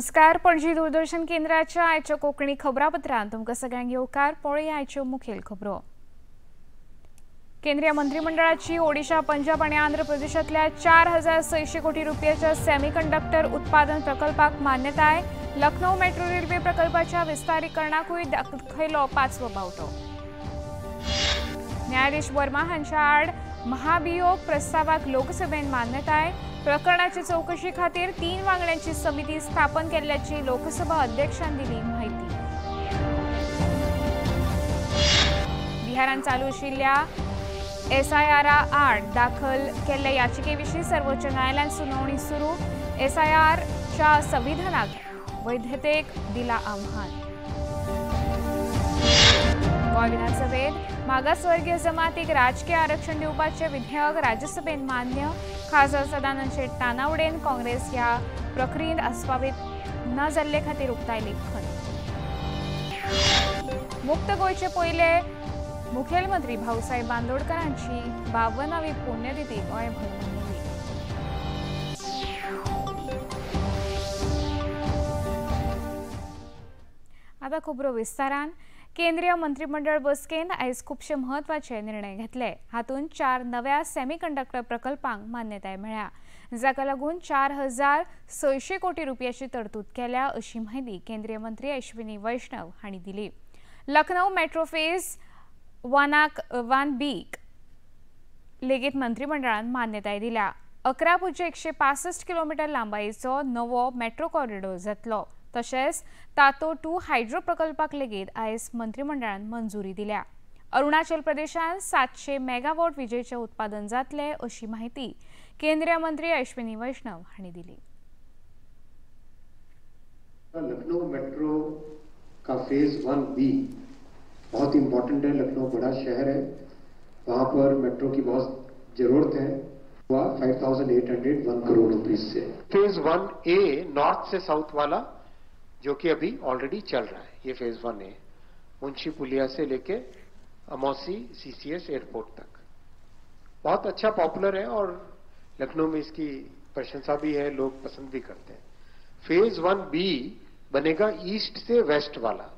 नमस्कार, पणजी दूरदर्शन केंद्राच्या आयच्या कोंकणी खबरापत्रांत तुमकां सगळ्यांक येवकार. पळया आयच्यो मुखेल खबरो. केंद्रीय मंत्रिमंडळाची ओडिशा, पंजाब आनी आंध्र प्रदेशांतल्या 4600 कोटी रुपयाच्या सेमीकंडक्टर उत्पादन प्रकल्पाक मान्यताय. लखनौ मेट्रो रेल्वे प्रकल्पाच्या विस्तारीकरणाकूय दाखयलो पांचवो बावटो. न्यायाधीश वर्मा हांच्या आड महाभियोग प्रस्तावाक लोकसभेन मान्यताय. प्रकरणाची चौकशी खातीर 3 वांगड्यांची समिती स्थापन केल्ल्याची लोकसभा अध्यक्षान दिली माहिती. बिहारांत चालू आशिल्ल्या एसआयआरा आड दाखल केल्ल्या याचिकेविशीं सर्वोच्च न्यायालयान सुनावणी सुरू. एसआयआरच्या संविधानाक वैधतेक दिला आव्हान. गोंय विधानसभेत मागासवर्गीय जमातीक राजकीय आरक्षण दिवपाचे विधेयक राज्यसभेन मान्य. खासदार सदानंद शेट तानावडेन काँग्रेस ह्या प्रक्रियेंत आस्पावीत न जाल्ले खातीर उक्तायली खंत. मुक्त गोंयचे पयले मुखेलमंत्री भाऊसाहेब बांदोडकर हांची 52वी पुण्यतिथी गोंयभर मनयली. आतां खबरो विस्तारान. केंद्रीय मंत्रिमंडळ बसकेंत आयज खुबशे म्हत्वाचे निर्णय घेतले. हातूंत 4 नव्या सेमीकंडक्टर प्रकल्पांक मान्यताय मेळ्ळ्या, जाका लागून 4600 कोटी रुपयाची तरतूद केल्या अशी माहिती केंद्रीय मंत्री अश्विनी वैष्णव हांणी दिली. लखनौ मेट्रो फेज 1 बीक लेगीत मंत्रिमंडळान मान्यताय दिल्या. 11.165 किलोमीटर लांबायेचो नवो मेट्रो कॉरिडोर जातलो. तशेंच तातो 2 हायड्रो प्रकल्पाक लेगीत आयज मंत्रिमंडळान मंजुरी दिल्या. अरुणाचल प्रदेशांत 700 मेगावॉट विजेचें उत्पादन जातलें अशी माहिती केंद्रीय मंत्री अश्विनी वैष्णव हांणी दिली. लखनऊ मेट्रो का फेज 1B बहुत इंपॉर्टेंट है. लखनऊ बड़ा शहर है, वहाँ पर मेट्रो की बहुत जरूरत है. हुआ 5801 करोड़ रुपीस से. फेज 1A north से साउथ वाला जो कि अभी ऑलरेडी चल रहा है, ये फेज 1A Munshi पुलिया से लेके अमौसी सीसीएस एयरपोर्ट तक बहुत अच्छा पॉपुलर है और लखनऊ में इसकी प्रशंसा भी है, लोग पसंद भी करते हैं. फेज 1B बनेगा ईस्ट से वेस्ट वाला,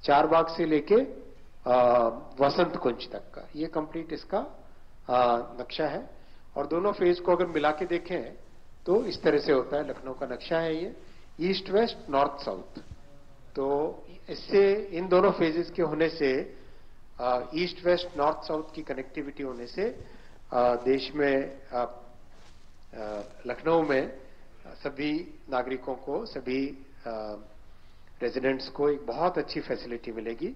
चारबाग से लेके वसंत कुंज तक का, ये कंप्लीट इसका नक्शा है. और दोनों फेज को अगर मिला के देखें तो इस तरह से होता है. लखनऊ का नक्शा है ये, ईस्ट वेस्ट नॉर्थ साउथ. तो इससे इन दोनों फेजेस के होने से, ईस्ट वेस्ट नॉर्थ साउथ की कनेक्टिविटी होने से देश में लखनऊ में सभी नागरिकों को, सभी रेजिडेंट्स को एक बहुत अच्छी फैसिलिटी मिलेगी.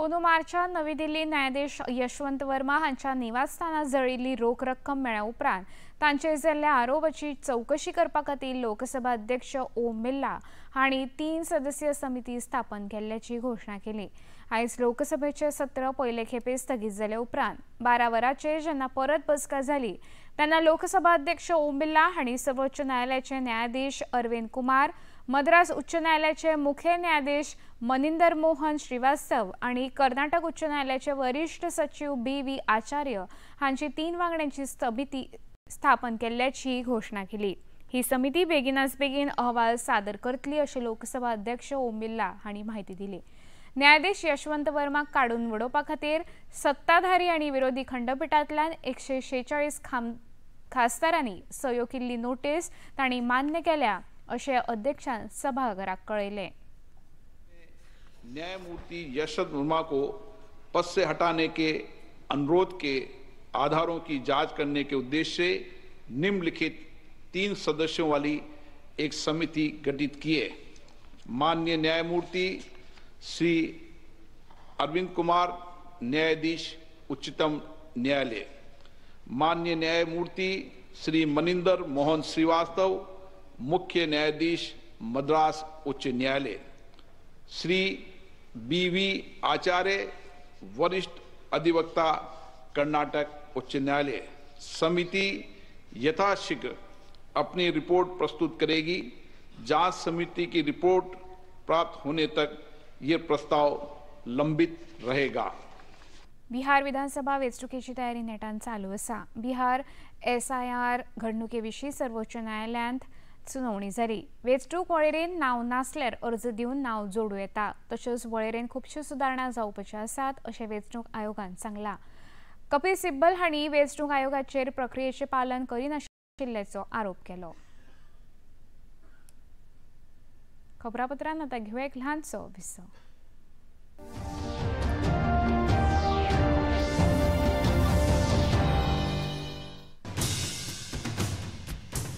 अंदू मार्चांत नवी दिल्ली न्यायाधीश यशवंत वर्मा हांच्या निवासस्थानार जळिल्ली रोख रक्कम मेळ्ळ्या उपरांत तांचेर जाल्ल्या आरोपाची चवकशी करपा खातीर लोकसभा अध्यक्ष ओम बिर्ला हांणी 3 सदस्यीय समिती स्थापन केल्ल्याची घोशणा केली. आयज लोकसभेचें सत्र पयले खेपे स्थगीत जाले उपरांत 12 वरांचेर जेन्ना परत बसका जाली तेन्ना लोकसभा अध्यक्ष ओम बिर्ला हांणी सर्वोच्च न्यायालयाचे न्यायाधीश अरविंद कुमार, मद्रास उच्च न्यायालयाचे मुखेल न्यायाधीश मनिंदर मोहन श्रीवास्तव आणि कर्नाटक उच्च न्यायालयाचे वरिष्ठ सचिव बी.व्ही. आचार्य हांची 3 वांगड्यांची समिती स्थापन केल्ल्याची घोशणा केली. ही समिती बेगिनाच बेगीन अहवाल सादर करतली अशें लोकसभा अध्यक्ष ओम बिर्ला हांणी माहिती दिली. न्यायाधीश यशवंत वर्माक काडून उडोवपा खातीर सत्ताधारी आनी विरोधी खंडपिठांतल्यान 146 खासदारांनी सयो केल्ली नोटीस तांणी मान्य केल्या अशें अध्यक्षान सभाघराक कळयलें. न्यायमूर्ति यशवंत वर्मा को पद से हटाने के अनुरोध के आधारों की जांच करने के उद्देश्य से निम्नलिखित 3 सदस्यों वाली एक समिति गठित की है. माननीय न्यायमूर्ति श्री अरविंद कुमार, न्यायाधीश उच्चतम न्यायालय, माननीय न्यायमूर्ति श्री मनिंदर मोहन श्रीवास्तव, मुख्य न्यायाधीश मद्रास उच्च न्यायालय, श्री बी.वी. आचार्य, वरिष्ठ अधिवक्ता कर्नाटक उच्च न्यायालय. समिति यथाशीघ्र अपनी रिपोर्ट प्रस्तुत करेगी. जांच समिति की रिपोर्ट प्राप्त होने तक ये प्रस्ताव लंबित रहेगा. बिहार विधानसभा वेंचणुकेची तयारी नेटान चालू आसा. बिहार एसआयआर घडणुके विशीं सर्वोच्च न्यायालयांत सुनावणी जाली. वेंचणूक वळेरेन नांव नासल्यार अर्ज दिवन नांव जोडूं येता. तशेंच वळेरेन खुबश्यो सुदारणा जावपाच्यो आसात अशें वेंचणूक आयोगान सांगलां. कपिल सिब्बल हांणी वेंचणूक आयोगाचेर प्रक्रियेचें पालन करिनाशिल्ल्याचो आरोप केलो. खबरापत्रांत आतां घेवया एक ल्हानसो विसव.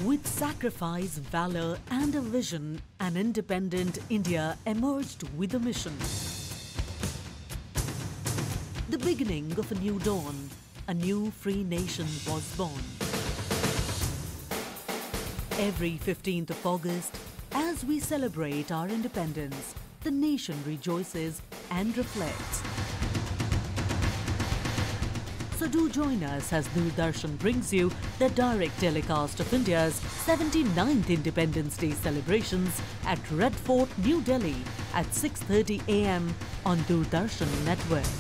With sacrifice, valor and a vision, an independent India emerged with a mission. The beginning of a new dawn, a new free nation was born. Every 15th of August, as we celebrate our independence, the nation rejoices and reflects. So do join us as Doordarshan brings you the direct telecast of India's 79th Independence Day celebrations at Red Fort, New Delhi at 6:30 a.m. on Doordarshan Network.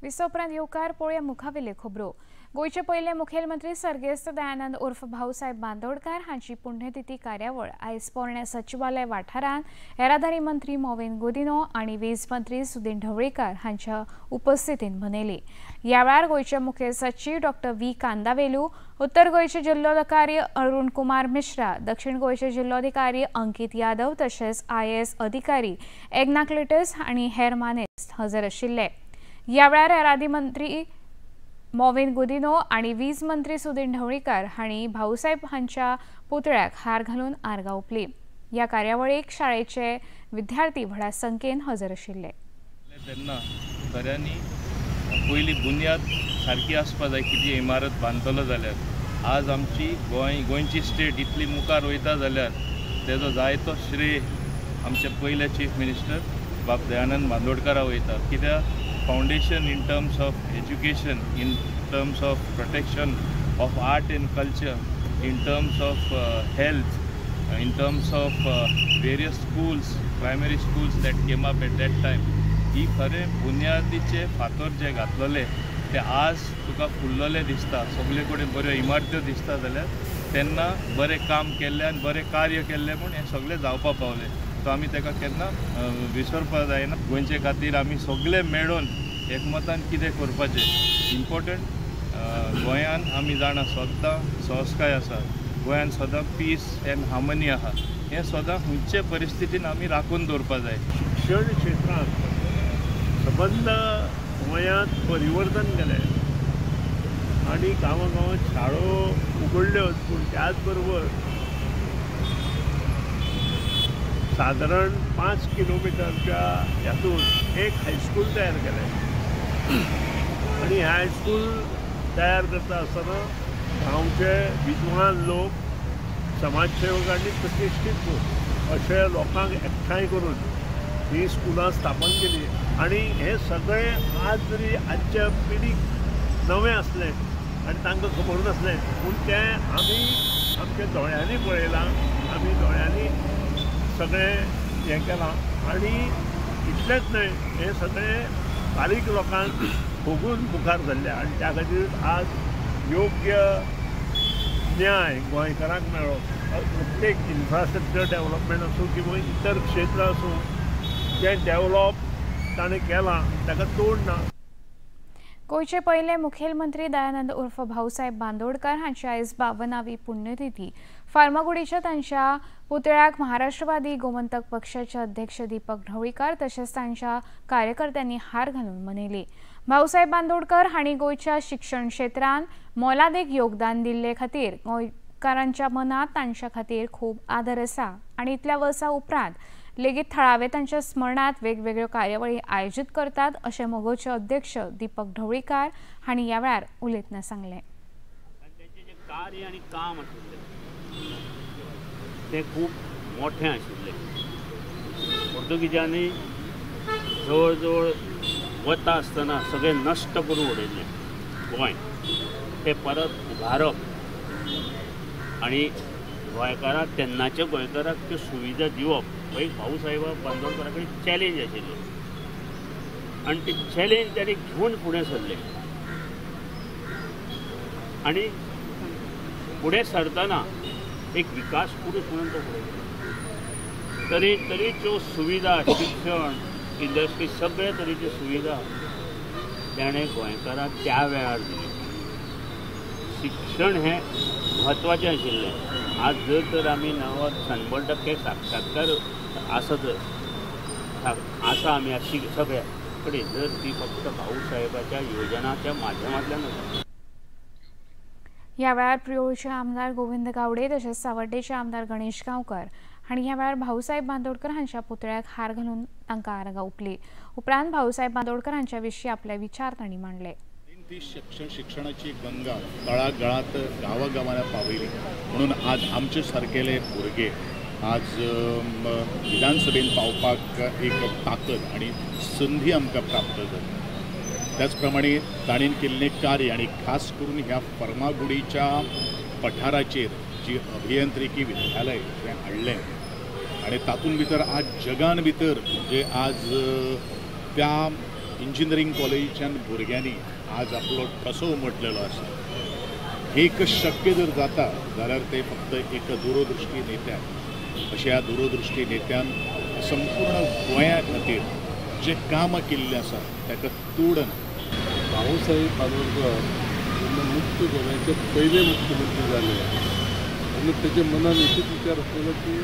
विसव उपरांत येवकार पळोवया मुखावेल्यो खबरो. गोंयचे पयले मुखेलमंत्री सर्गेस्त दयानंद उर्फ भाऊसाहेब बांदोडकार हांची पुण्यतिथी कार्यावळ आयज पोरण्या सचिवालय वाठारांत येरादारी मंत्री मॉविन गुदिन्हो आनी वीज मंत्री सुदिन ढवळीकार हांच्या उपस्थितीन मनयली. ह्या वेळार गोंयचे मुखेल सचीव डॉ व्ही कांदावेलू, उत्तर गोंयचे जिल्लोधिकारी अरुण कुमार मिश्रा, दक्षिण गोंयचे जिल्लोधिकारी अंकित यादव तशेंच IAS अधिकारी एग्ना क्लिटस आनी हेर मानेस्त हजर आशिल्ले. ह्या वेळार येरादारी मंत्री मॉविन गुदिन्हो आनी वीज मंत्री सुदिन ढवळीकार हांणी भाऊसाहेब हांच्या पुतळ्याक हार घालून आर्गां ओंपली. ह्या कार्यावळीक शाळेचे विद्यार्थी व्हडा संख्येन हजर आशिल्ले. तेन्ना खऱ्यांनी पयली बुन्याद सारकी आसपा जाय कितें इमारत बांदतलो जाल्यार. आज आमची गोंयची स्टेट इतली मुखार वयता जाल्यार तेजो जायतो श्रेय आमचे पयले चीफ मिनिस्टर बाब दयानंद बांदोडकारा वयता. कित्याक foundation in terms of education, in terms of protection of art and culture, in terms of health, in terms of various schools, primary schools that came up at that time, ही खरें बुन्यादीचे फातर जे घातलेले ते आज तुका फुल्लले दिसता. सगळे कडेन बऱ्यो इमारत्यो दिसता जाल्यार तेन्ना बरें काम केल्लें आनी बरें कार्य केल्लें म्हूण हें सगळें जावपा पावलें. सो आमी ताका केन्ना विसरपा जायना. गोंयचे खातीर आमी सगळे मेळून एकमतान कितें करपाचें इम्पॉर्टंट. गोंयान आमी जाणा सदां सहजकाय आसा, गोंयान सदां पीस एंड हार्मनी आसा. हें सदां खंयचे परिस्थितीन आमी राखून दवरपा जाय. शिक्षण क्षेत्रांत सबंद गोंयांत परिवर्तन केलें आनी गांवां गांवांत शाळो उगडल्योच, पूण त्याच बरोबर सादारण 5 किलोमिटरच्या हातून एक हायस्कूल तयार केलें आनी हें हायस्कूल तयार करता आसतना गांवचे विद्वान लोक, समाजसेवक आनी प्रतिश्ठीत लोक अशे लोकांक एकठांय करून ही स्कुलां स्थापन केली. आनी हें सगळें आज जरी आजच्या पिढीक नवें आसलें आनी तांकां खबर नासलें, पूण तें आमी आमच्या दोळ्यांनी पळयलां, आमी दोळ्यांनी सगळें हें केलां. आनी इतलेंच न्हय, हें सगळें बारीक लोकांक भोगून मुखार सरलें आनी त्या खातीर आज योग्य न्याय गोंयकारांक मेळ्ळो. प्रत्येक इन्फ्रास्ट्रक्चर डेवलपमेंट आसूं किंवा इतर क्षेत्र आसूं, जें डेवलप ताणें केलां ताका तोड ना. गोंयचे पयले मुखेलमंत्री दयानंद उर्फ भाऊसाहेब बांदोडकर हांची आयज 52वी पुण्यतिथी. फार्मागुडीच्या तांच्या पुतळ्याक महाराष्ट्रवादी गोमंतक पक्षाचे अध्यक्ष दीपक ढवळीकार तशेंच तांच्या कार्यकर्त्यांनी हार घालून मनयली. भाऊसाहेब बांदोडकर हांणी गोंयच्या शिक्षण क्षेत्रांत मोलादीक योगदान दिल्ले खातीर गोंयकारांच्या मनांत तांच्या खातीर खूब आदर आसा आनी इतल्या वर्सां उपरांत लेगीत थळावे तांच्या स्मरणांत वेगवेगळ्यो कार्यावळी आयोजीत करतात अशें मगोचे अध्यक्ष दीपक ढवळीकार हांणी ह्या वेळार उलयतना सांगलें. तांचें जें कार्य आनी काम आशिल्लें तें खूब मोठें आशिल्लें. पोर्तुगीजांनी जवळ जवळ वता आसतना सगळें नश्ट करून उडयल्लें गोंय, तें परत उबारप आनी गोंयकारांक, तेन्नाच्या गोंयकारांक त्यो सुविधा दिवप हो एक भाऊसाहेब बांदोडकरा कडेन चॅलेंज आशिल्लो. आनी ती चॅलेंज ताणें घेवन फुडें सरलें आनी फुडें सरतना एक विकास पुरूश म्हणून तो फुडें गेलो. तरे तरेच्यो सुविधा, शिक्षण, इंडस्ट्री, सगळे तरेच्यो सुविधा ताणें गोंयकारांक त्या वेळार दिल्यो. शिक्षण हें म्हत्वाचें आशिल्लें. आज जर तर आमी 90-100% साक्षात्कार आसत आसा आमी आज सगळ्या कडेन, जर ती फक्त भाऊसाहेबाच्या योजनाच्या माध्यमांतल्यान आसा. ह्या वेळार प्रियोळचे आमदार गोविंद गावडे तशेंच सावर्डेचे आमदार गणेश गांवकर हांणी ह्या वेळार भाऊसाहेब बांदोडकर हांच्या पुतळ्याक हार घालून तांकां आर्गां ओंपली. उपरांत भाऊसाहेब बांदोडकर हांच्या विशीं आपले विचार तांणी मांडले. ती शिक्षणाची गंगा तळागाळात गांवागांवांनी पावयली म्हणून आज आमचे सारकेले भुरगे आज विधानसभेन पावपाक एक ताकद आनी संदी आमकां प्राप्त जाली. त्याच प्रमाणे ताणें केल्लें कार्य आनी खास करून ह्या फर्मागुडीच्या पठाराचेर जी अभियांत्रिकी विद्यालय जें हाडलें आनी तातूंत भितर आज जगान भितर म्हणजे आज त्या इंजिनियरींग कॉलेजीच्यान भुरग्यांनी आज आपलो ठसो उमटलेलो आसा. एक शक्य जर जाता जाल्यार ते फक्त एक दूरदृष्टी नेत्यान, अशा ह्या दूरदृष्टी नेत्यान संपूर्ण गोंया खातीर जे कामां केल्लीं आसा ताका तोड ना. भाऊसाहेब बांदोडकर जेन्ना मुक्त गोव्याचे पयले मुख्यमंत्री जाले तेन्ना तेजे मनान एकूच विचार आसलेलो की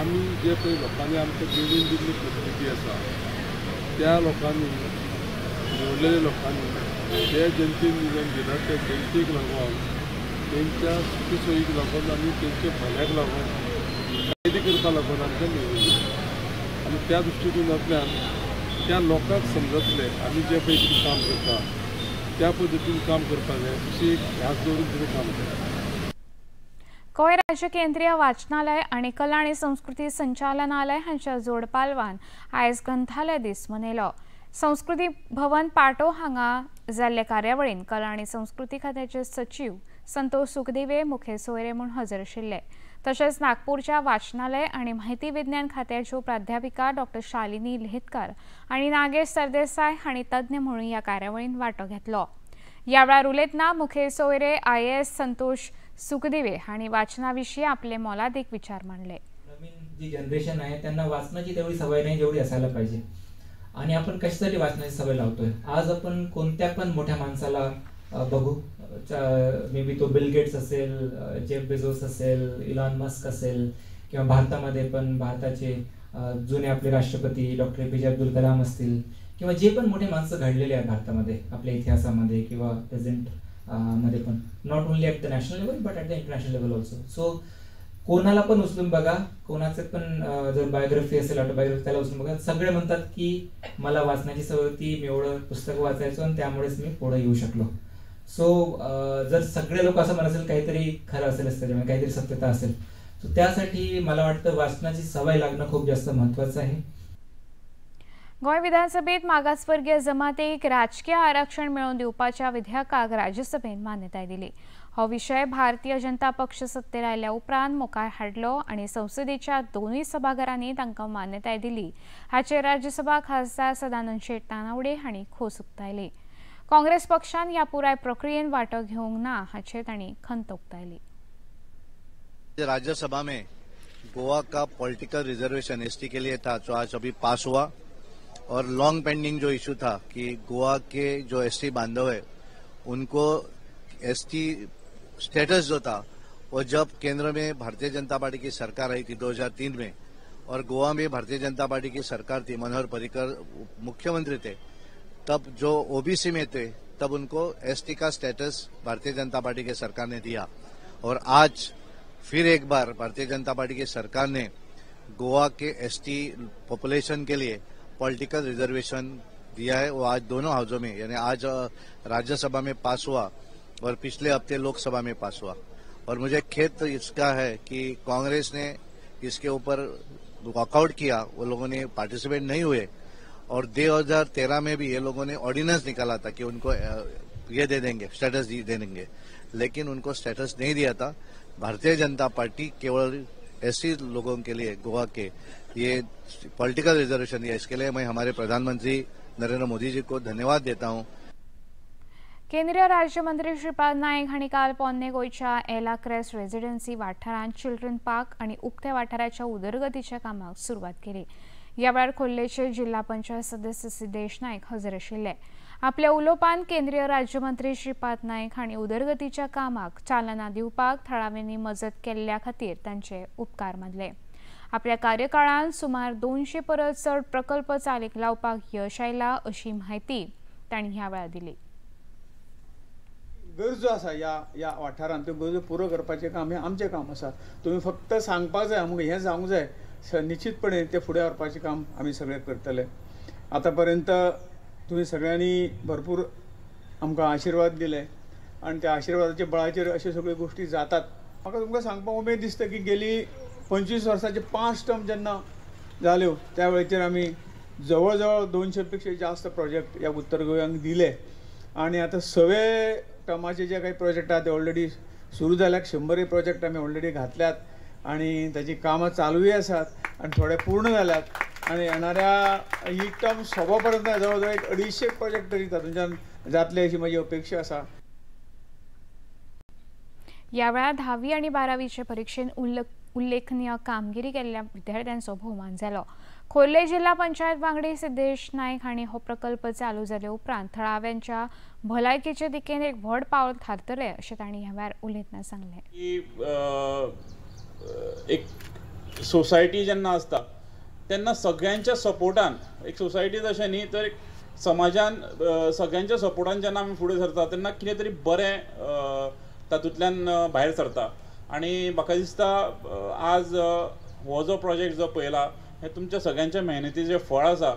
आमी जे पळय लोकांनी आमकां निवडून दिल्ली प्रतिनिधी आसा त्या लोकांनी निवडलेल्या लोकांनी जे जनतेन निवडून दिला त्या जनतेक लागून, तेंच्या सुखसोयीक लागून आनी तेंच्या भल्याक लागून कायदे करपाक लागून आमकां निवडून दिला. आनी त्या दृश्टिकोनांतल्यान त्या लोकांक समजतले आमी जे पळय कितें काम करता त्या पद्दतीन काम करपाक जाय अशी एक ध्यास दवरून तिणें काम केलें. गोंय राज्य केंद्रीय वाचनालय आनी कला आनी संस्कृती संचालनालय हांच्या जोडपालवान आयज ग्रंथालय दीस मनयलो. संस्कृती भवन पाटो हांगा जाल्ले कार्यावळीन कला आनी संस्कृती खात्याचे सचीव संतोष सुखदेवे मुखेल सोयरे म्हूण हजर आशिल्ले. तशेंच नागपूरच्या वाचनालय आनी माहिती विज्ञान खात्याच्यो प्राध्यापिका डॉक्टर शालिनी लेहतकर आनी नागेश सरदेसाय हांणी तज्ञ म्हणून ह्या कार्यावळीन वांटो घेतलो. ह्या वेळार उलयतना मुखेल सोयरे IAS Santosh Sukhdeve हांणी वाचना विशीं आपले मोलादीक विचार मांडले. नवीन जी जनरेशन आहे त्यांना वाचनाची तेवढी सवय नाही जेवढी असायला पाहिजे. आणि आपण कशासाठी वाचनाची सवय लावतोय? आज आपण कोणत्या पण मोठ्या माणसाला बघू, मे बी तो बिल गेट्स असेल, जेफ बेझोस असेल, इलॉन मस्क असेल, किंवा भारतामध्ये पण भारताचे जुने आपले राष्ट्रपती डॉक्टर APJ Abdul Kalam असतील, किंवा जे पण मोठे माणसं घडलेले आहेत भारतामध्ये आपल्या इतिहासामध्ये किंवा प्रेझेंट मध्ये पण, not only at the national level but at the international level also. So कोणाला पण उचलून बघा, कोणाचं पण जर बायोग्राफी असेल, ऑटोबायोग्राफी, त्याला उचलून बघा, सगळे म्हणतात की मला वाचनाची सवय होती, मी एवढं पुस्तकं वाचायचो आणि त्यामुळेच मी पुढे येऊ शकलो. सो जर सगळे लोक असं म्हणत असेल काहीतरी खरं असेलच त्याच्यामध्ये, काहीतरी सत्यता असेल. सो त्यासाठी मला वाटतं वाचनाची सवय लागणं खूप जास्त महत्त्वाचं आहे. गोंय विधानसभेत मागासवर्गीय जमातीक राजकीय आरक्षण मेळोवन दिवपाच्या विधेयकाक राज्यसभेन मान्यताय दिली. हो विशय भारतीय जनता पक्ष सत्तेर आयल्या उपरांत मुखार हाडलो आनी संसदेच्या दोनूय सभाघरांनी तांकां मान्यताय दिली. हाचेर राज्यसभा खासदार सदानंद शेट तानावडे हांणी खोस उक्तायली. काँग्रेस पक्षान ह्या पुराय प्रक्रियेन वांटो घेवंक ना हाचेर तांणी खंत उक्तायली. राज्यसभा में गोवा का पॉलिटिकल रिजर्वेशन ST के लिए था जो आज अभी पास हुआ, और लॉन्ग पेंडिंग जो इशू था कि गोवा के जो एसटी बांधव है उनको एसटी स्टेटस जो था वो जब केंद्र में भारतीय जनता पार्टी की सरकार आई थी 2003 में, और गोवा में भारतीय जनता पार्टी की सरकार थी, मनोहर पर्रिकर मुख्यमंत्री थे, तब जो ओबीसी में थे तब उनको एसटी का स्टेटस भारतीय जनता पार्टी की सरकार ने दिया। और आज फिर एक बार भारतीय जनता पार्टी की सरकार ने Goa K ST population K लिए पॉलिटिकल रिजर्वेशन दिया है। वो आज दोनों हाउसों में, यानी आज राज्यसभा में पास हुआ और पिछले हफ्ते लोकसभा में पास हुआ। और मुझे खेद इसका है कि कांग्रेस ने इसके ऊपर वॉकआउट किया, वो लोगों ने पार्टिसिपेट नहीं हुए। और 2013 में भी ये लोगों ने ऑर्डिनेंस निकाला था कि उनको ये दे देंगे, स्टेटस दे देंगे, लेकिन उनको स्टेटस नहीं दिया था। भारतीय जनता पार्टी केवल ऐसे लोगों के लिए गोवा के ये पॉलिटिकल रिजर्वेशन दिया, इसके लिए मैं हमारे प्रधानमंत्री नरेंद्र मोदी जी को धन्यवाद देता हूँ। केंद्रीय राज्यमंत्री श्रीपाद नाईक हांणी काल पोन्ने गोंयच्या एला क्रेस्ट रेजिडेन्सी वाठारांत चिल्ड्रन पार्क आनी उक्त्या वाठाराच्या उदरगतीच्या कामाक सुरवात केली। ह्या वेळार खोर्लेचे जिल्हा पंचायत सदस्य सिद्धेश नाईक हजर आशिल्ले। आपल्या उलोवपांत केंद्रीय राज्यमंत्री श्रीपाद नाईक हांणी उदरगतीच्या कामाक चालना दिवपाक थळाव्यांनी मजत केल्ल्या खातीर तांचे उपकार मानले। आपल्या कार्यकाळांत सुमार 200 परस चड प्रकल्प चालीक लावपाक यश आयला अशी म्हायती तांणी ह्या वेळार दिली। गरजो आसा ह्या वाठारांत त्यो गरजो पुरो करपाचें काम हें आमचें काम आसा। तुमी फक्त सांगपाक जाय आमकां हें जावंक जाय, निश्चितपणे तें फुडें व्हरपाचें काम आमी सगळें करतले। आतां पर्यंत तुमी सगळ्यांनी भरपूर आमकां आशिर्वाद दिले आनी त्या आशिर्वादाच्या बळाचेर अश्यो सगळ्यो गोश्टी जातात। म्हाका तुमकां सांगपाक उमेद दिसता की गेली 25 वर्सांचे 5 टर्म जेन्ना जाल्यो त्या वेळेचेर आमी जवळ जवळ 200 पेक्षा जास्त प्रोजेक्ट ह्या उत्तर गोंयांक दिले आनी आतां सवे टर्माचे जे काही प्रोजेक्ट आहा ते ऑलरेडी सुरू जाल्यात। 100 प्रोजेक्ट आमी ऑलरेडी घातल्यात आनी ताची कामां चालूय आसात आनी थोडे पूर्ण जाल्यात आनी येणाऱ्या ही टर्म सोंपा पर्यंत जवळ जवळ एक 250 प्रोजेक्ट तरी तातूंतल्यान जातले अशी म्हजी अपेक्षा आसा। ह्या वेळार 10वी आनी 12वीचे परिक्षेत उल्लेखनीय कामगिरी केल्ल्या विद्यार्थ्यांचो भोवमान जालो। खोर्ले जिल्हा पंचायत वांगडी सिद्धेश नाईक हांणी हो प्रकल्प चालू जाले उपरांत थळाव्यांच्या भलायकेचे दिकेन एक व्हड पावल थारतले अशें तांणी ह्या वेळार उलयतना सांगलें। एक सोसायटी जेन्ना आसता तेन्ना सगळ्यांच्या सपोर्टान, एक सोसायटी तशें न्ही तर एक समाजान सगळ्यांच्या सपोर्टान जेन्ना आमी फुडें सरता तेन्ना कितें तरी बरें तातूंतल्यान भायर सरता आनी म्हाका दिसता आज हो जो प्रोजेक्ट जो पळयला हे तुमच्या सगळ्यांच्या मेहनतीचें फळ आसा।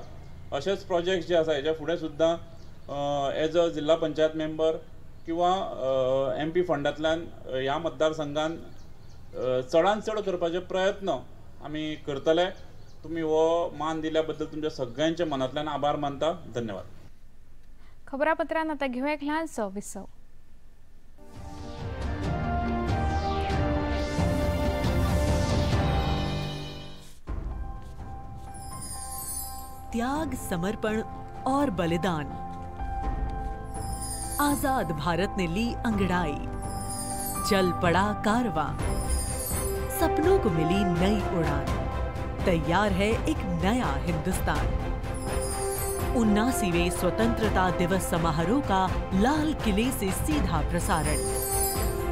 अशेंच प्रोजेक्ट जे आसा हेच्या फुडें सुद्दां एज अ जिल्हा पंचायत मेंबर किंवा एम पी फंडांतल्यान ह्या मतदारसंघान चडान चड करपाचे प्रयत्न आमी करतले। तुमी हो मान दिल्या बद्दल तुमच्या सगळ्यांच्या मनांतल्यान आभार मानता। धन्यवाद। खबरापत्रान आतां घेवया एक ल्हानसो विसव। त्याग, समर्पण और बलिदान, आजाद भारत ने ली अंगड़ाई, चल पड़ा कारवां, सपनों को मिली नई उड़ान, तैयार है एक नया हिंदुस्तान। 79वें स्वतंत्रता दिवस समारोह का लाल किले से सीधा प्रसारण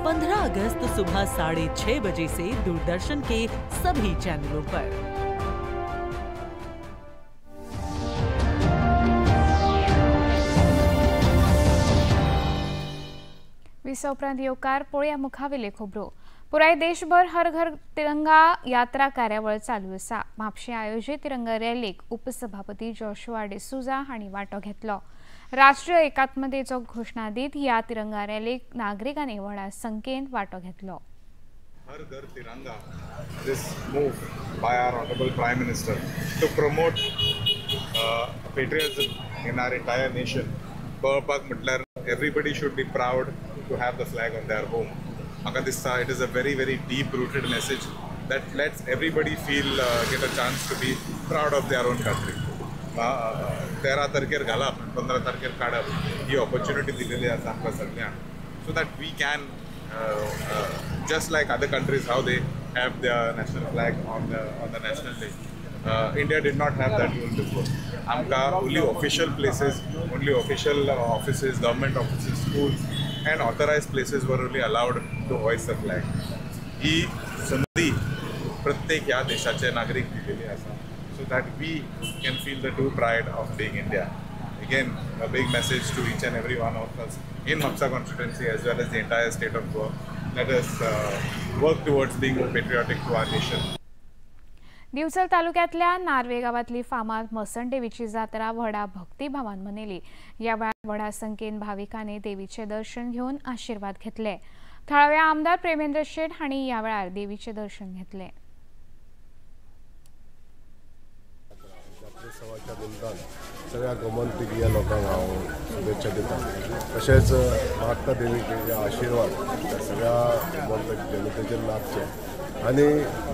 15 अगस्त सुबह 6:30 बजे से दूरदर्शन के सभी चैनलों पर। विसव उपरांत येवकार पळोवया मुखावेले खबरो। पुराय देशभर हर घर तिरंगा यात्रा कार्यावळ चालू आसा। म्हापशें आयोजीत तिरंगा रॅलीक उपसभापती जोशुआ डिसुजा हांणी वांटो घेतलो। राष्ट्रीय एकात्मतेचो घोशणा दीत ह्या तिरंगा रॅलीक नागरिकांनी व्हडा संख्येन वांटो घेतलो। Har Ghar Tiranga, this move by our Honorable Prime Minister to promote patriotism in our entire nation. कळपाक म्हटल्यार everybody should be proud to have the flag on their home. म्हाका दिसता it is a very very deep rooted message that lets everybody feel get a chance to be proud of their own country. 13 तारखेर घालप 15 तारखेर काडप ही opportunity दिलेली आसा आमकां सगळ्यांक, so that we can just like other countries how they have their national flag on the national day. India did not have that rule before. Amka only official places, only official offices, government offices, schools and authorized places were only allowed to hoist the flag. ही संधी प्रत्येक ह्या देशाचे नागरिक दिलेली आसा, so that we can feel the true pride of being India. Again, a big message to each and every one of us in Mapsa constituency as well as the entire state of Goa. Let us work towards being more patriotic to our nation. Divchal तालुक्यातल्या Norway गावातली फामाद मसणदेवीची जात्रा व्हडा भक्तिभावान मनयली। या वेळार व्हडा संख्येन भाविकांनी देवीचे दर्शन घेवन आशीर्वाद घेतले। थळावे आमदार प्रेमेंद्र शेट हांणी ह्या वेळार देवीचे दर्शन घेतले। जात्रोत्सवाच्या निमतान सगळ्या गोमंतकीय लोकांक हांव शुभेच्छा दिता, तशेंच मागता देवीचे आशिर्वाद सगळ्या गोमंतक जनतेचेर लाभचे आनी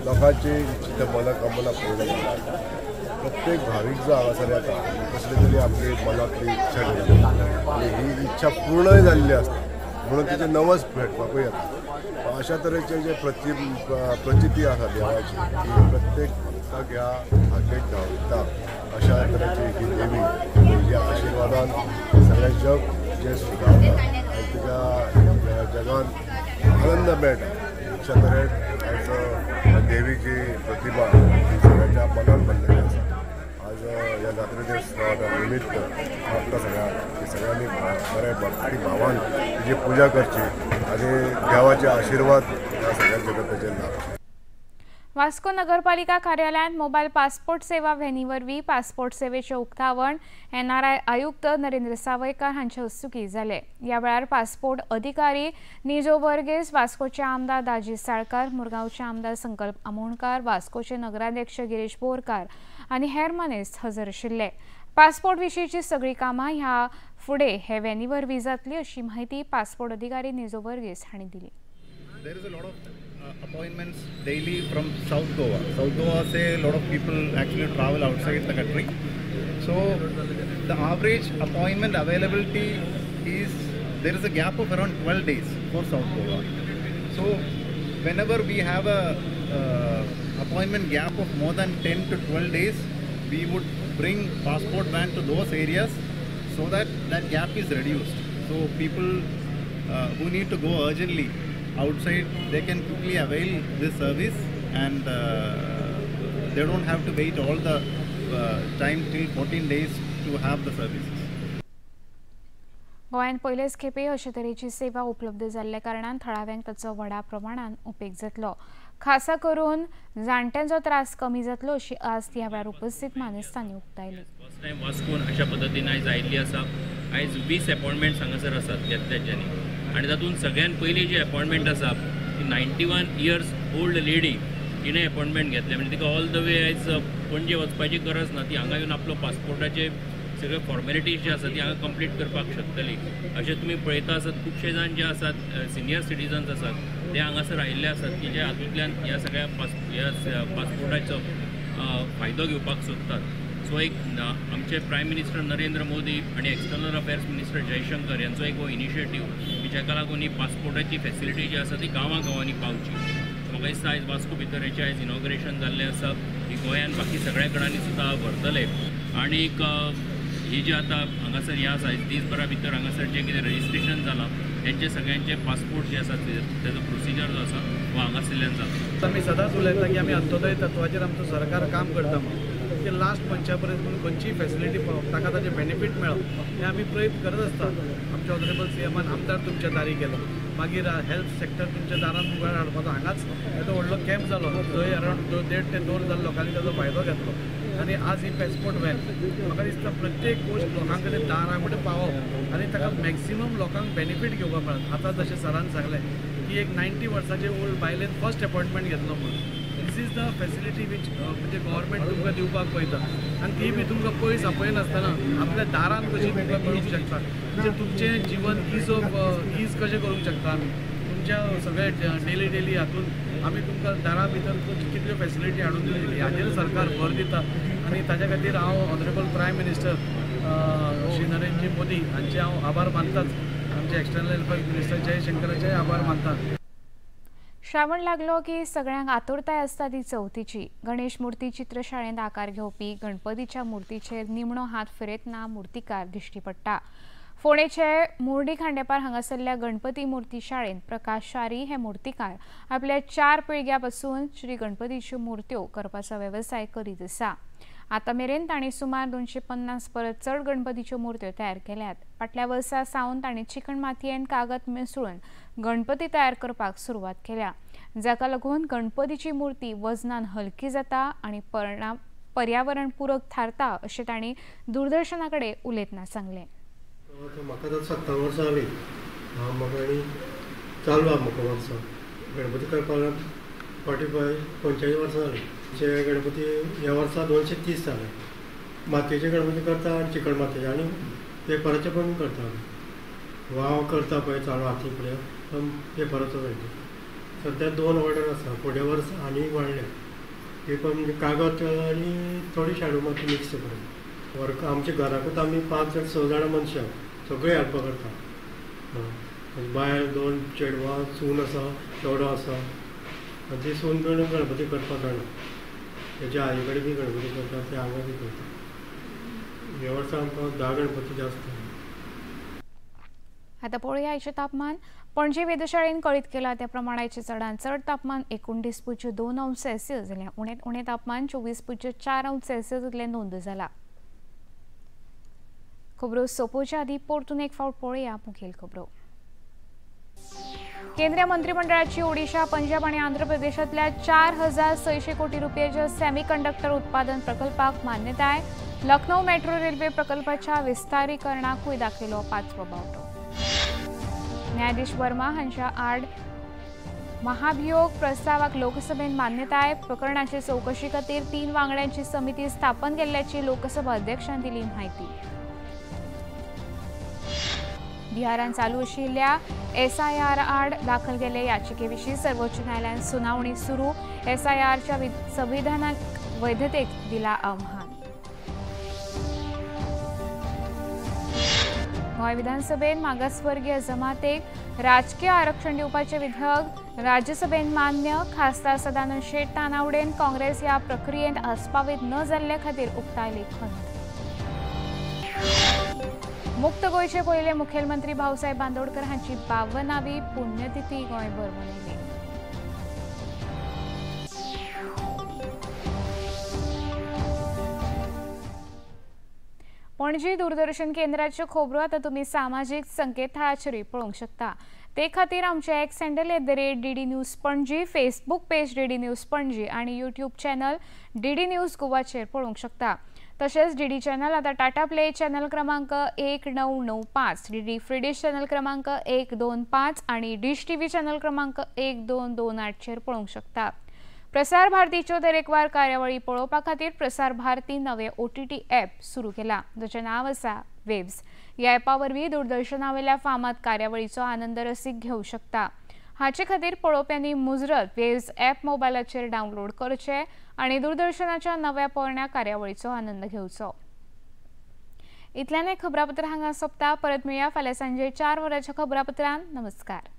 लोकांची इच्छित मनोकामना पूर्ण करता. प्रत्येक भावीक जो हांगासर येता कसली तरी आपली मनांतली इच्छा घेता आनी ही इच्छा पूर्णय जाल्ली आसता म्हणून तिचे नवस भेटपाकूय येता. अशा तरेचे जे प्रचिती आसा देवाची की प्रत्येक भक्ताक ह्या हाकेक धांवता अशा तरेची ही देवी तिच्या आशिर्वादान सगळें जग जें सुदारता आनी तिच्या जगान आनंद मेळटा. अशा तरेन आयज देवीची प्रतिमा ही सगळ्यांच्या मनान भरलेली आसा. आज ह्या जात्रेच्या निमित्त मागता सगळ्यांक की सगळ्यांनी बऱ्या भक्ती भावान तिची पुजा करची आनी देवाचे आशिर्वाद ह्या सगळ्या जगताचेर लाभचे. वास्को नगरपालिका कार्यालयांत मोबायल पासपोर्ट सेवा व्हॅनी वरवीं पासपोर्ट सेवेचें उक्तावण एनआरआय आयुक्त नरेंद्र सावयकार हांचे हस्तुकीं जालें. ह्या वेळार पासपोर्ट अधिकारी निजो वर्गेस, वास्कोचे आमदार दाजी साळकार, मुरगांवचे आमदार संकल्प आमोणकार, वास्कोचे नगराध्यक्ष गिरीश बोरकार आनी हेर मानेस्त हजर आशिल्ले. पासपोर्ट विशींची सगळीं कामां ह्या फुडें हे व्हॅनी वरवीं जातली अशी माहिती पासपोर्ट अधिकारी निजो वर्गेस हांणी दिली. There is a lot of appointments daily from South Goa. South Goa say a lot of people actually travel outside the country. So the average appointment availability is, there is a gap of around 12 days for South Goa. So whenever we have a appointment gap of more than 10 to 12 days, we would bring passport van to those areas so that that gap is reduced. So people who need to go urgently outside, they can quickly avail this service and they don't have to wait all the time till 14 days to have the services. गोंयांत पयलेच खेपे अशे तरेची सेवा उपलब्ध जाल्ल्या कारणान थळाव्यांक ताचो व्हडा प्रमाणान उपेग जातलो. खासा करून जाणट्यांचो त्रास कमी जातलो अशी आस्त ह्या वेळार उपस्थित मानेस्तांनी उक्तायली. फर्स्ट टायम वास्कोन अशा पद्दतीन आयज आयिल्ली आसा. आयज 20 अपॉयंटमेंट्स हांगासर आसात घेतल्याच्यानी आनी तातूंत सगळ्यान पयली जी अपॉयंटमेंट आसा ती 91 इयर्स ओल्ड लेडी तिणें अपॉयंटमेंट घेतलें. म्हणजे तिका ऑल the वे आयज पणजे वचपाची गरज ना, ती हांगा येवन आपलो पासपोर्टाचे सगळे फॉर्मेलिटीज जे आसा ती हांगा कंप्लीट करपाक शकतली. अशें तुमी पळयता आसत खुबशे जाण जे आसात सिनियर सिटीजन्स आसात ते हांगासर आयिल्ले आसात की जे हातूंतल्यान ह्या सगळ्या पासपोर्टाचो फायदो घेवपाक सोदतात. सो एक आमचे प्रायम मिनिस्टर नरेंद्र मोदी आनी एक्सटर्नल अफेर्स मिनिस्टर जयशंकर यांचो एक हो इनिशिएटीव की जाका लागून ही पासपोर्टाची फेसिलिटी जी आसा ती गांवां गांवांनी पावची. म्हाका दिसता आयज वास्को भितर हेचें आयज इनॉग्रेशन जाल्लें आसा की गोंयान बाकी सगळ्या कडांनी सुद्दां व्हरतले. आनीक ही जी आतां हांगासर हें आसा दीसभरा भितर हांगासर जें कितें रजिस्ट्रेशन जालां हेंचे सगळ्यांचे पासपोर्ट जे आसा तेजो प्रोसिजर जो आसा हो हांगासरल्यान जाता. आमी सदांच उलयता की आमी अंत्योदय तत्वाचेर आमचो सरकार काम करता म्हणून की लास्ट मनशा पर्यंत म्हणून खंयचीय फेसिलिटी पावप ताका ताजे बेनिफीट मेळप हें आमी प्रयत्न करत आसता. आमच्या ऑनरेबल सीएमान आमदार तुमच्या दारी केलो, मागीर हेल्थ सेक्टर तुमच्या दारान मुखार हाडपाचो हांगाच येदो व्हडलो कॅम्प जालो जंय अरावंड 1.5 ते 2 हजार लोकांनी ताजो फायदो घेतलो. आनी आज ही पासपोर्ट व्हॅन म्हाका दिसता प्रत्येक गोश्ट लोकां कडेन दारा कडेन पावप आनी ताका मॅक्सिमम लोकांक बेनिफीट घेवपाक मेळत. आतां जशें सरान सांगलें की एक 90 वर्साचे ओल्ड बायलेन फर्स्ट अपॉयंटमेंट घेतलो म्हणून. This is the facility which म्हणजे गव्हर्मेंट तुमकां दिवपाक पळयता आनी ती बी तुमकां पयस आपयनासतना आपल्या दारान कशी तुमकां मेळूंक शकता. म्हणजे तुमचें जिवन is of is कशें करूंक शकता आमी तुमच्या सगळे डेली डेली हातून आमी तुमकां दारा भितर कितल्यो फेसिलिटी हाडून दिली हाजेर सरकार भर दिता. आनी ताज्या खातीर हांव honourable prime minister Shri Narendra Modi हांचे हांव आभार मानताच, आमचे एक्सटर्नल अफेर्स मिनिस्टर जयशंकराचेय आभार मानता. श्रावण लागलो की सगळ्यांक आतुरताय आसता ती चवथीची. गणेश मूर्ती चित्रशाळेंत आकार घेवपी गणपतीच्या मूर्तीचेर निमणो हात फिरयतना मूर्तिकार दिश्टी पडटा. फोंडेचे मुर्डी खांडेपार हांगासरल्या गणपती मूर्ती शाळेंत प्रकाश शारी हे मूर्तिकार आपल्या 4 पिळग्यां पासून श्री गणपतीच्यो मूर्त्यो करपाचो वेवसाय करीत आसा. आतां मेरेन तांणी सुमार 250 परस चड गणपतीच्यो मूर्त्यो तयार केल्यात. फाटल्या वर्सा सावन तांणी चिकण मातयेन कागद मिसळून गणपती तयार करपाक सुरवात केल्या, जाका लागून गणपतीची मूर्ती वजनान हलकी जाता आनी पर्यावरण पूरक थारता अशें तांणी दूरदर्शना कडेन उलयतना सांगलें. म्हाका आतां 17 वर्सां जालीं हांव म्हाका आनी चालू आहा म्हाका वर्सां गणपती करपाक 45 45 वर्सां जालीं. जे गणपती ह्या वर्सा 230 जाले. मातयेचे गणपती करता आनी चिकण मातयेचे आनी पेपराचे पण करता आमी. वाव करता पळय चालू हाती फुडें पेपराचो गणपती सद्या 2 ऑर्डर आसा, फुडें वर्स आनी वाडले. पेपर म्हणजे कागद आनी थोडी शाडू माती मिक्स करून वर्क. आमच्या घराकूच आमी 5 ते 6 जाणां मनशां सगळीं हेल्प करता. बायल 2 चेडवां, सून आसा, चेडो आसा आनी ती सून बीन गणपती करपाक जाणा. तेच्या आई कडेन बी गणपती करता, ते हांगा बी करता. ह्या वर्सा आमकां 10 गणपती जास्त. आता पळोवया आयचें तापमान. पणजे वेधशाळेन कळीत केला त्या प्रमाण आयचें चडांत चड तापमान 29.2 अंश सेल्सियस जाल्यार उणेंत उणें तापमान 24.4 अंश सेल्सियस इतलें नोंद जाला. खबरो सोंपोवच्या आदीं परतून एक फावट पळोवया मुखेल खबरो. केंद्रीय मंत्रिमंडळाची ओडिशा, पंजाब आणि आंध्र प्रदेशांतल्या 4600 कोटी रुपयाच्या सेमीकंडक्टर उत्पादन प्रकल्पाक मान्यताय. लखनौ मेट्रो रेल्वे प्रकल्पाच्या विस्तारीकरणाकूय दाखयलो 5वो बावटो. न्यायाधीश वर्मा हांच्या आड महाभियोग प्रस्तावाक लोकसभेन मान्यताय. प्रकरणाची चौकशी खातीर 3 वांगड्यांची समिती स्थापन केल्ल्याची लोकसभा अध्यक्षान दिली म्हायती. बिहारान चालू आशिल्ल्या एसआयआर आड दाखल केल्ले याचिकेविशीं सर्वोच्च न्यायालयान सुनावणी सुरू. एसआयआरच्या संविधानाक वैधतेक दिला आव्हान. गोंय विधानसभेन मागासवर्गीय जमातेक राजकीय आरक्षण दिवपाचें विधेयक राज्यसभेन मान्य. खासदार सदानंद शेट तानावडेन काँग्रेस ह्या प्रक्रियेंत आस्पावीत न जाल्ले खातीर उक्तायली खंत. मुक्त गोंयचे पयले मुखेलमंत्री भाऊसाहेब बांदोडकर हांची 52वी पुण्यतिथी गोंयभर मनयली. पणजी दूरदर्शन केंद्राच्यो खबरो आतां तुमी सामाजीक संकेतथळाचेरूय पळोवंक शकता. ते खातीर आमचे X handle @DD News Panaji, Facebook page DD News Panaji आनी यूट्यूब चॅनल DD news गोवाचेर पळोवंक शकता. तशेंच डीडी चॅनल आतां टाटा प्ले चॅनल क्रमांक 1995, डीडी फ्री डिश चॅनल क्रमांक 125 आनी डिश टीव्ही चॅनल क्रमांक 1228चेर पळोवंक शकता. प्रसार भारतीच्यो दरेकवार कार्यावळी पळोवपा खातीर प्रसार भारती नवे OTT app सुरू केला, जाचें नांव आसा वेव्स. ह्या ॲपा वरवीं दूरदर्शनावेल्या फामाद कार्यावळीचो आनंद रसीक घेवंक शकता. हाचे खातीर पळोवप्यांनी मुजरत वेव्स ॲप मोबायलाचेर डावनलोड करचें आनी दूरदर्शनाच्या नव्या पोरण्या कार्यावळीचो आनंद घेवचो. इतल्यान खबरापत्र हांगा सोंपता. परत मेळया फाल्यां सांजे 4 वरांच्या खबरापत्रान. नमस्कार.